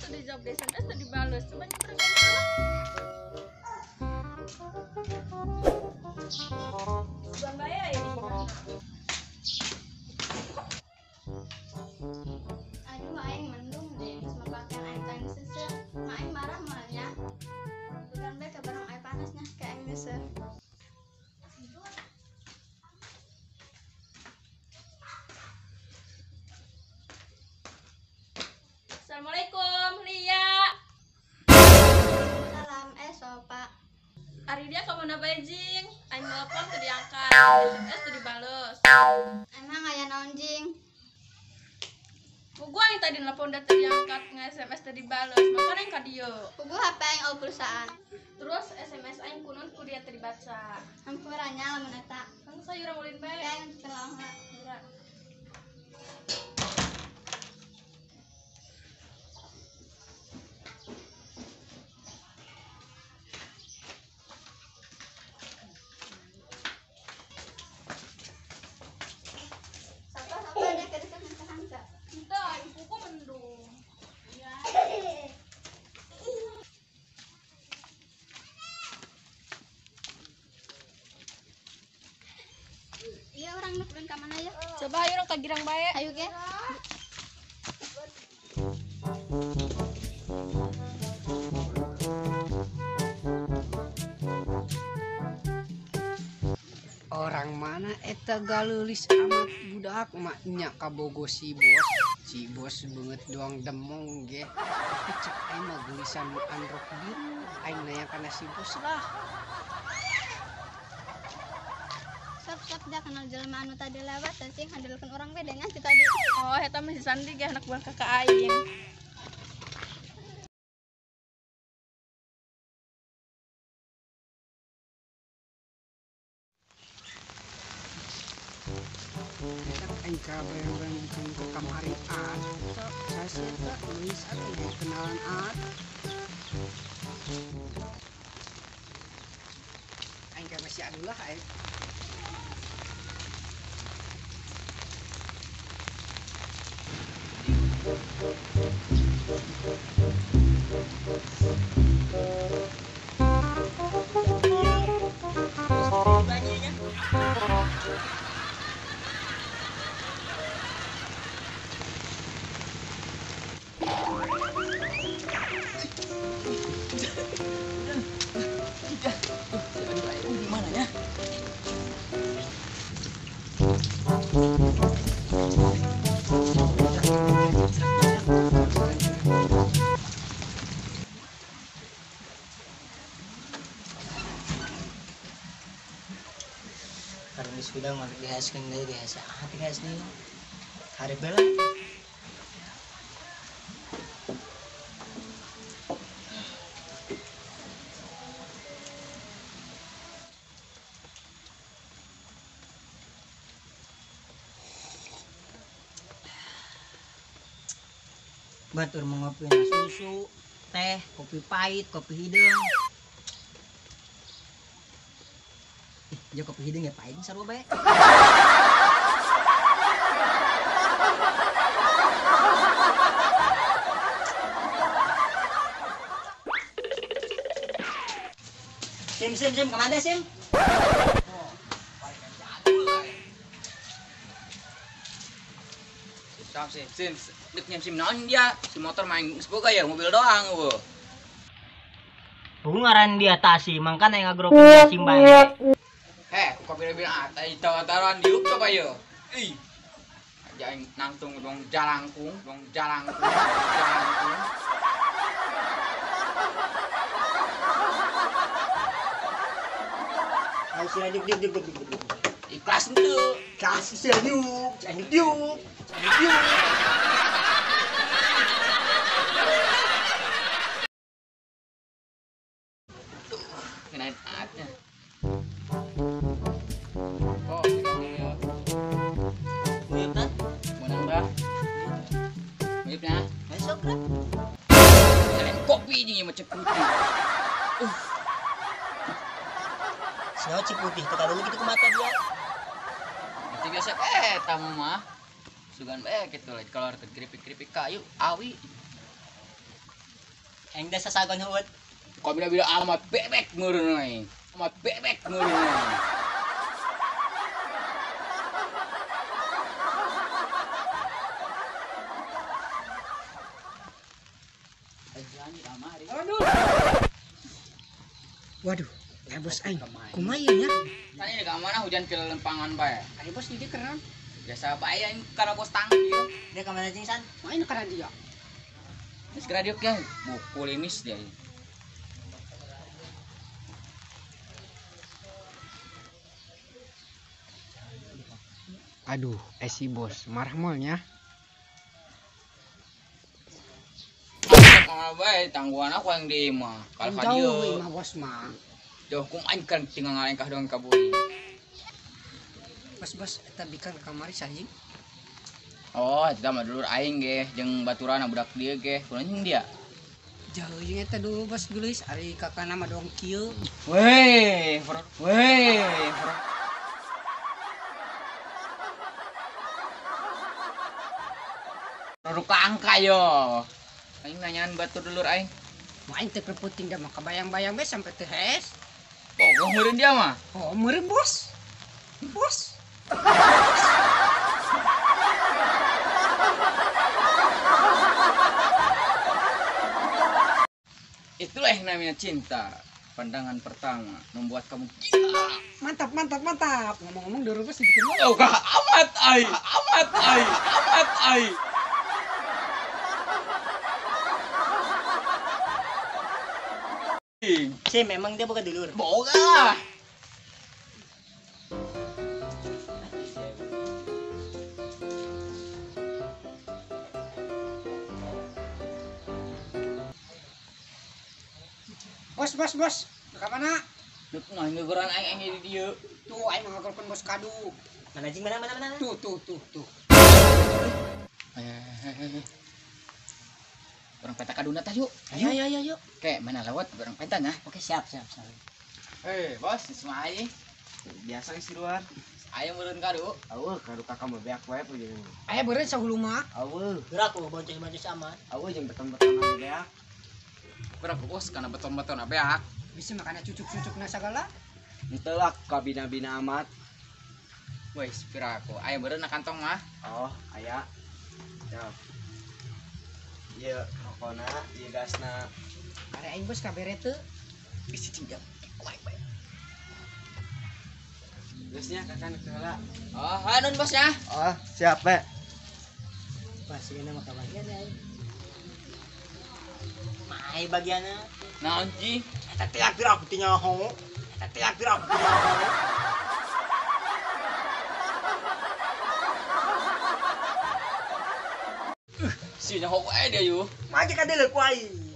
Teu dijawab di SMS teu dibales. Coba nyamperin ka lah. Bukan bae aya di imahna. Aduh, aing mendung deh, geus mapakean aing teh seuseuh. Ma aing marah moal nya. Bukan bae ka barang air panasnya ka aing seuseuh. Assalamualaikum, Lia. Salam, sopa. Ari dia ka mana bae jing? Aing telepon teu diangkat, SMS teu dibales. Emang aya naon jing? Puguh aing tadi nelpon da teu diangkat, nge-SMS teu dibales. Makana aing ka dieu. Puguh HP aing eueuh pulsaan. Terus SMS aing kunaon ku dia teu dibaca. Hampura nya lamun eta. Kan sayur ulin bae. Aing teu lama. Hampura. Sapa-sapa dia ke deket hanca. Henteu, aing puguh mendung. Iya orang nu ka mana ya? Coba ayo orang ka girang bae. Ayo ge. Orang mana eta galeulis amat budak maknya kabogo si bos. Si bos beungeut doang demong ge. Tapi cek aing mah geulisan nu androk biru. Aing nanya kana si bos lah. Sok-sok dia kenal jelema anu tadi lewat dan sing handelkeun urang we dengan si tadi. Oh, eta mah si Sandi ge anak buah kakak aing. Eta aing ka bayang-bayang bikin ke kamari at. Sok sasi eta geulis atuh ge kenalan at. Aing ka masih adulah aing. Karena sudah nggak dihaskan dari dihasa hati has nih hari bela batur mengopi susu teh kopi pahit kopi hidung. Ya kopi hidung ya pahit sarua bae. Sim sim sim kemana sim? Sim sim sim dek nyam sim naon dia si motor main geus boga ya mobil doang eueuh. Puguh ngaran dia tasi mangkan aing ngagrokeun dia sim bae. Ku kopi lebih atai tawa-tawaran diuk coba yo. Ih. Aja aing nangtung dong jalangkung, dong jalangkung, jalangkung. Ayo sila diuk diuk diuk diuk diuk. Ikhlas henteu. Ikhlas sila diuk, aing diuk, aing diuk. Tuh, ngenain atnya. Oh, Nguyup ta? Menang bah. Nguyupnya. Besok lah. Jalan kopi jeung ieu mah cek putih. Senyawa Ciputih, teka dulu gitu ke mata dia. Nanti biasa tamu mah. Sugan gitu lah kalau ada keripik-keripik kayu awi. Aing da sasagon huot. Kabila-bila amat bebek meureun aing. Amat bebek meureun aing. Waduh, ya bos aing. Kumaha ieu nya? Tadi di mana hujan ke lempangan bae. Ari bos di dieu keren. Biasa bae aing kana bos tang ieu. Dia ka mana cing San? Main kana dia. Geus geura diuk ya, buku limis dia. Aduh, si bos marah moal nya. Kamana bae tangguhan aku yang di imah. Kalau ka dieu. Jauh imah bos mah. Jauh kum aing kan tinggal ngalengkah doang ka bui. Bos bos eta bikan kamari sajing. Oh, eta mah dulur aing ge jeung baturana budak dieu ge. Kunaon jeung dia? Jauh jeung eta dulu bos geulis ari kakana mah doang kieu. Weh, weh. Produk langka yo. Aing nanyaan batur dulur aing. Mah aing teu penting da mah kabayang-bayang we sampai teu hees. Oh, meureun dia mah. Oh, meureun bos. Bos. Itulah yang namanya cinta. Pandangan pertama membuat kamu gila. Mantap, mantap, mantap. Ngomong-ngomong dulu bos dibikin mana? Oh, kah amat ai, amat ai, amat ai. Si memang dia bukan dulur. Boga. Bos, bos, bos. Ka mana? Nah, ngeuguran aing aing di dieu. Tuh aing ngagorkeun bos kadu. Mana jing mana mana mana? Tuh, tuh, tuh, tuh. Orang peta kaduna tah yuk. Ayo ayo ayo ayo. Oke, mana lewat orang peta nya. Oke, siap siap siap. Hei, bos, Ismail. Biasa sih luar. Ayo meureun kadu. Eueuh, kadu kakak mah beak wae jeung. Aya beureun sahulu mah. Eueuh. Gerak ku boncos-boncos amat. Eueuh jeung beton-beton beak. Berapa bos kana beton-beton beak. Bisa makana cucuk-cucukna sagala. Henteu lah kabina-bina amat. Woi, pira aku. Aya beureun na kantong mah. Oh, aya. Siap. Ieu rokona, ieu gasna. Are aing bos kabere teu. Bisi cing ya. Kuaing bae. Gasnya kakak nu heula. Oh, hanon bosnya. Oh, siap, Pak. Pasti mah kabagian aing. Mai bagianna. Naon ji? Eta teh akhir aku teh nyaho. Eta teh akhir aku teh nyaho. Si nyaho wae dia yu. Maju ka deuleu ku aing.